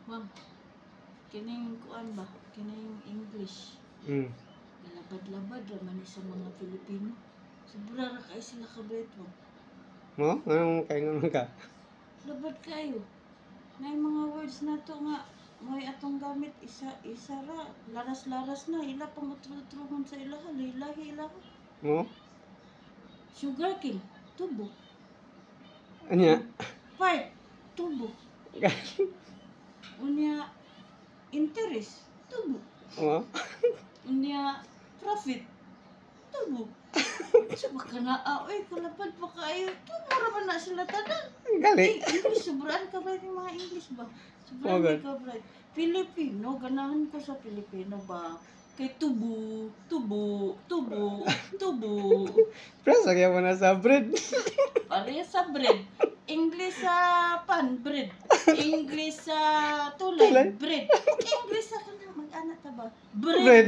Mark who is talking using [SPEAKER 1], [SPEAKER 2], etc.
[SPEAKER 1] Wang, kining kuan ba? Kining English. Galabad-labad ra man ni sa mga Pilipino. Sobra ra kay sila ka-bright mo.
[SPEAKER 2] Mo? Anong kaingon man ka?
[SPEAKER 1] Labad kayo. Na yung mga words na to nga may atong gamit isa isa ra laras-laras na ila pang utro-utrohon sa ilaha, lahi ila.
[SPEAKER 2] Mo?
[SPEAKER 1] Sugar cane, tubo.
[SPEAKER 2] Anya?
[SPEAKER 1] Pipe, tubo. Unya, interest, tubo.
[SPEAKER 2] Mo?
[SPEAKER 1] Unya, profit, tubo. Sa baka na, ah, oy, kalapad pa kayo. Tubo ra man na sila tanan.
[SPEAKER 2] Gali.
[SPEAKER 1] Eh, English, sobraan ka ba yung mga English ba? Sobraan
[SPEAKER 2] Oh, God.
[SPEAKER 1] ka bright. Filipino, ganahan ko sa Filipino ba? Kay tubo, tubo, tubo, tubo.
[SPEAKER 2] Pero sa kaya mo na sa bread.
[SPEAKER 1] Pareha sa bread. English sa pan, bread. English sa tulay,
[SPEAKER 2] Tulay.
[SPEAKER 1] Bread. English sa kana, mag-ana ta ba? Bread.
[SPEAKER 2] Bread.